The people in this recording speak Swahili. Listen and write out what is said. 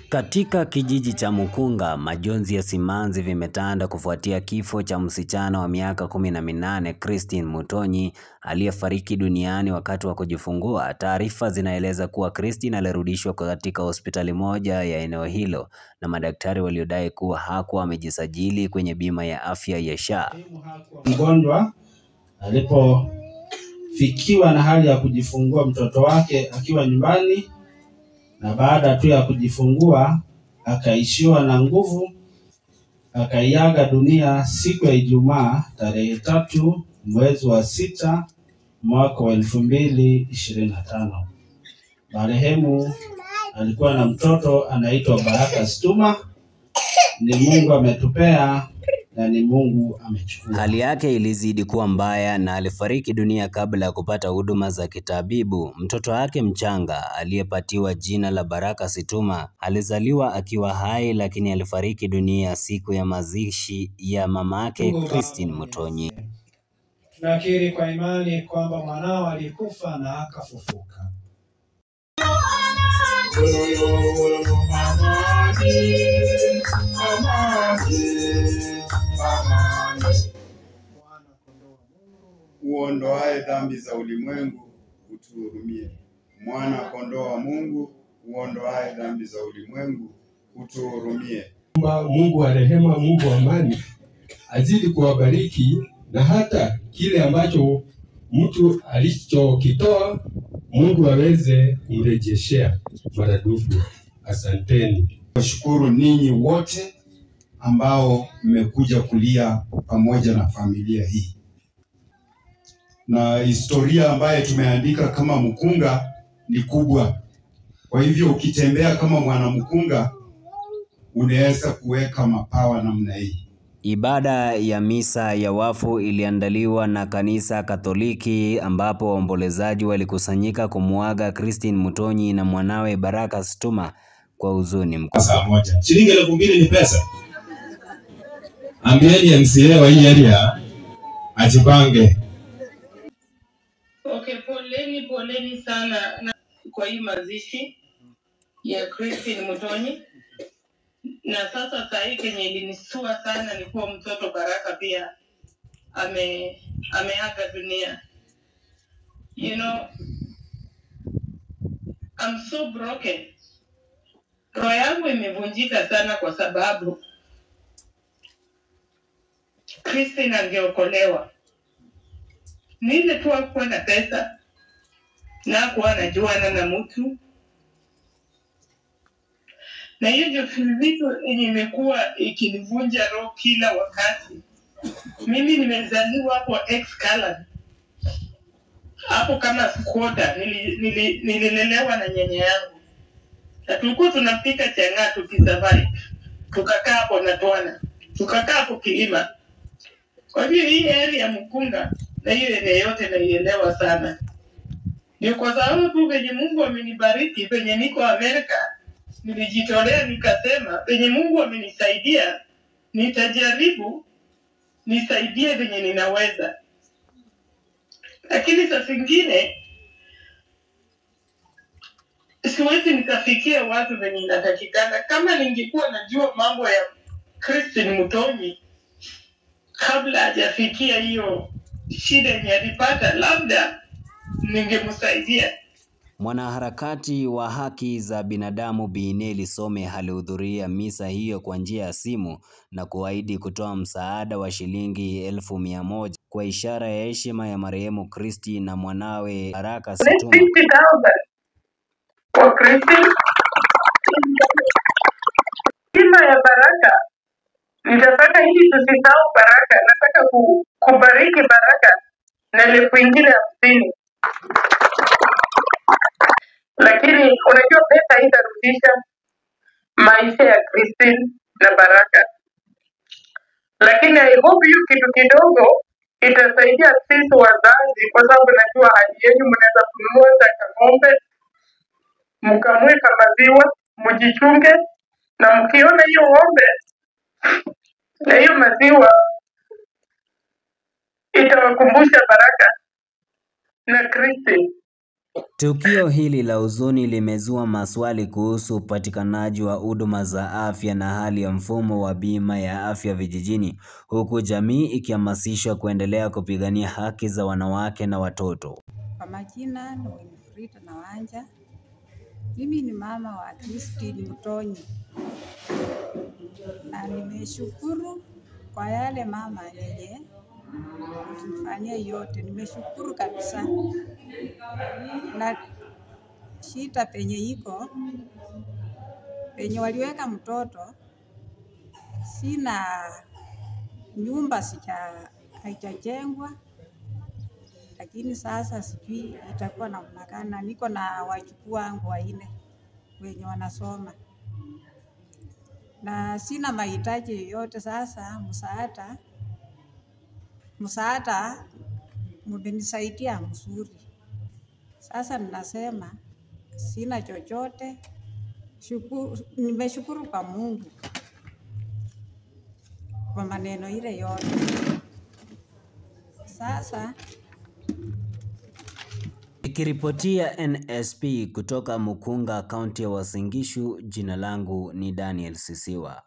Katika kijiji cha Mukunga, majonzi ya simanzi vimetanda kufuatia kifo cha msichana wa miaka 18 Christine Mutonyi aliyefariki duniani wakati wa kujifungua. Taarifa zinaeleza kuwa Christine alirudishwa katika hospitali moja ya eneo hilo na madaktari waliodai kuwa hakuwa amejisajili kwenye bima ya afya ya SHA. Mgonjwa alipofikiwa na hali ya kujifungua mtoto wake akiwa nyumbani, na baada tu ya kujifungua akaishiwa na nguvu, akaiaga dunia siku ya Ijumaa tarehe 3 mwezi wa 6 mwaka wa 2025. Marehemu alikuwa na mtoto anaitwa Baraka Situma. Ni Mungu ametupea na ni Mungu amechukua. Hali yake ilizidi kuwa mbaya na alifariki dunia kabla ya kupata huduma za kitabibu. Mtoto wake mchanga aliyepatiwa jina la Baraka Situma alizaliwa akiwa hai, lakini alifariki dunia siku ya mazishi ya mamake Christine Mutonyi. Tunakiri kwa imani kwamba mwanao alikufa na akafufuka. Uondoae dhambi za ulimwengu, utuhurumie. Mwana kondoo wa Mungu, uondoae dhambi za ulimwengu, utuhurumie. Mungu wa rehema, Mungu wa amani, azidi kuwabariki na hata kile ambacho mtu alichokitoa Mungu aweze kumrejeshea maradufu. Asanteni. Nashukuru ninyi wote ambao mmekuja kulia pamoja na familia hii. Na historia ambayo tumeandika kama Mukunga ni kubwa. Kwa hivyo ukitembea kama mwana Mukunga unaweza kuweka mapawa namna hii. Ibada ya misa ya wafu iliandaliwa na kanisa Katoliki, ambapo waombolezaji walikusanyika kumuaga Christine Mutonyi na mwanawe Baraka Situma kwa huzuni mkubwa. Saa moja. Shilingi 2000 ni pesa. Ambieni MCA wa hii area ajipange. Okay, poleni poleni sana na kwa hii mazishi ya Christine Mutonyi. Na sasa sahi kenye ilinisua sana ni kuwa mtoto Baraka pia ameaga dunia. You know, I'm so broken. Roho yangu imevunjika sana kwa sababu Christine angeokolewa. Ni ile tu hakuwa na pesa na hakuwa anajuana na mtu. Na hiyo ndio vitu yenye imekuwa ikinivunja roho kila wakati. Mimi nimezaliwa hapo ex-colored, hapo kama squatter. Nililelewa na nyanya yangu. Na tulikuwa tunapika chang'aa tukisurvive. Tukakaa hapo na twana. Tukakaa hapo kilima. Kwa hivyo hii area ya Mukunga na hiyo eneo yote naielewa sana. Ni kwa sababu tu venye Mungu amenibariki, venye niko Amerika, nilijitolea nikasema venye Mungu amenisaidia nitajaribu nisaidie venye ninaweza. Lakini saa zingine siwezi nikafikia watu venye inatakikana. Kama ningekuwa najua mambo ya Christine Mutonyi kabla hajafikia hiyo shida yenye alipata, labda ningemsaidia. Mwanaharakati wa haki za binadamu Bi Nelly Some alihudhuria misa hiyo kwa njia ya simu na kuahidi kutoa msaada wa shilingi 100,000 kwa ishara ya heshima ya marehemu Christine na mwanawe Baraka Situma. 50,000 kwa Christine. Heshima ya Baraka. Nitataka hii tusisahau Baraka. Nataka kubariki Baraka na 50,000. Lakini unajua pesa haitarudisha maisha ya Christine na Baraka. Lakini I hope hiyo kitu kidogo itasaidia sisi wazazi, kwa sababu najua hali yenu, mnaweza kununua hata ng'ombe, mkamweka maziwa, mjichunge, na mkiona hiyo ng'ombe Na hiyo maziwa itawakumbusha Baraka na Christine. Tukio hili la huzuni limezua maswali kuhusu upatikanaji wa huduma za afya na hali ya mfumo wa bima ya afya vijijini, huku jamii ikihamasishwa kuendelea kupigania haki za wanawake na watoto. Kwa majina ni Winfrida Nawanja. Mimi ni mama wa Christine Mutonyi, na nimeshukuru kwa yale mama yenye ulinifanyia yote, nimeshukuru kabisa. Na shida penye iko penye waliweka mtoto, sina nyumba, haijajengwa, lakini sasa sijui itakuwa namna gani. Niko na wajukuu wangu wanne wenye wanasoma na sina mahitaji yoyote. Sasa msaada mmenisaidia mzuri. Sasa ninasema sina chochote. Nimeshukuru kwa Mungu kwa maneno ile yote. Sasa Nikiripotia NSP kutoka Mukunga, kaunti ya Uasin Gishu, jina langu ni Daniel Sisiwa.